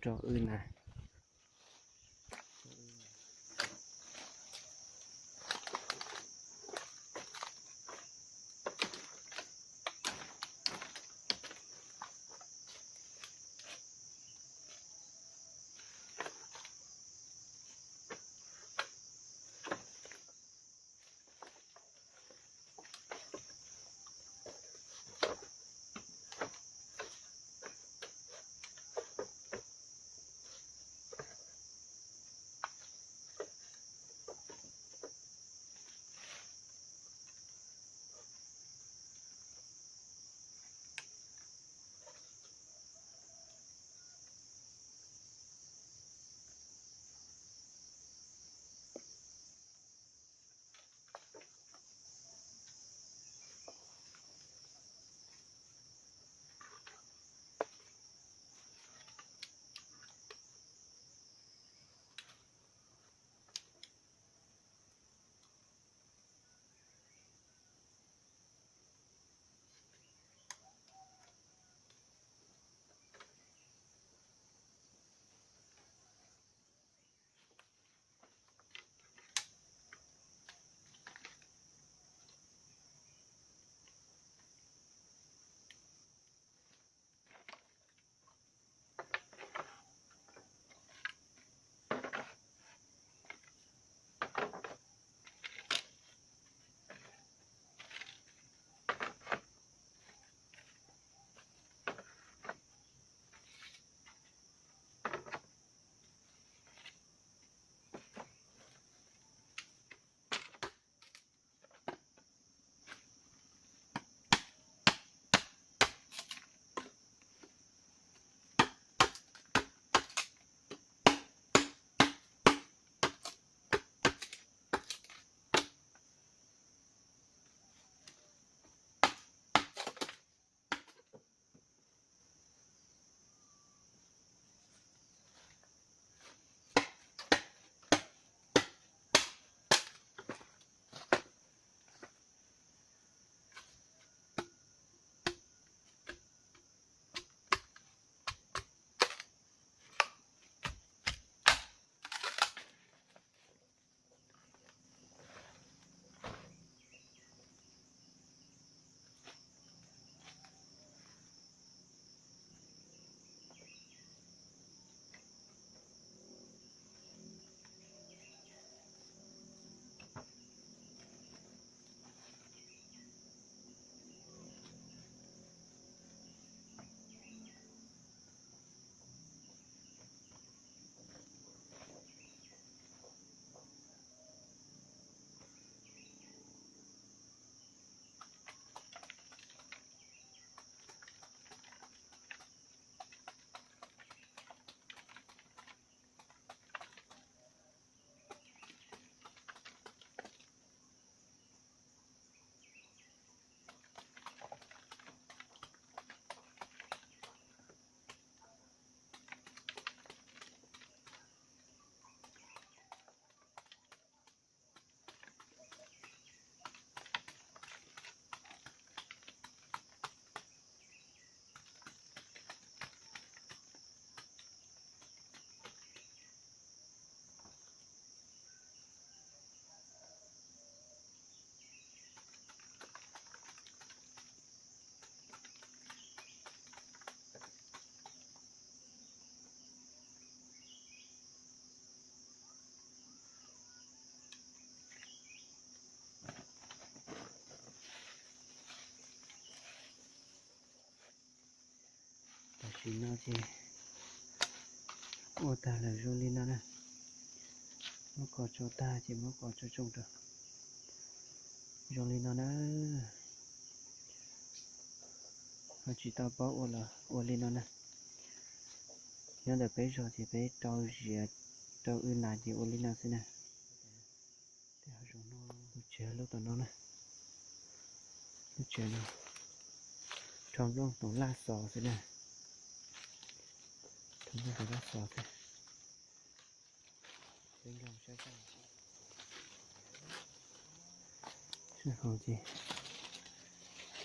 rau wb na. Tam sim no ces ua tag lawm zoo li no na. Muab kos tsau tag ces muab kos tsau tsau rau zoo li no na. Ho tsis tau paub ua los ua li no na. Nyob ntawm peb zos ces peb rau ziav rau wb nas ces ua li no xwb na. Tej hav zoov no, lub tsev lub tom no na, lub tsev no rau nplooj tus laj xos xwb na, rau nplooj tus laj xos xwb. Peb nkag mus saib sab, sab hauv ces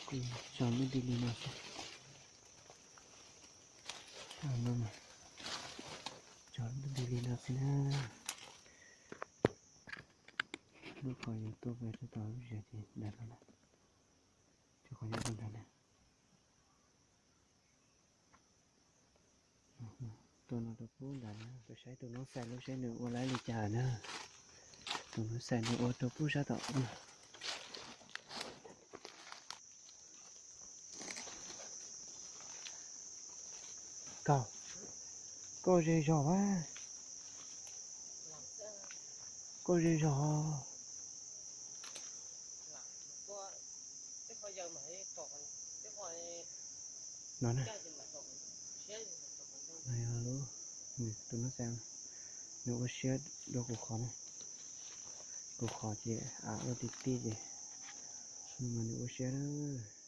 kuj tso ntuj nti li no xwb. Sab hauv no mas Li no xwb na. Lub qhov yuav tuaj pem rau tom lub zes ces dav no na. Rau qhov nyob rau nrad na. Tua no rau pub nrad na, rau saib tus noob xais lub seb nws ua laib li cas na. Tus noob xais nws ua rau pub sab tom ub na. Koj, koj ze zog a. Koj ze zog. No na. No yog lub, tus noob xais, nws ua siab dua kuv qhov na. Kuv qhov ces av ua ti ti ces, nws mas nws ua siab na.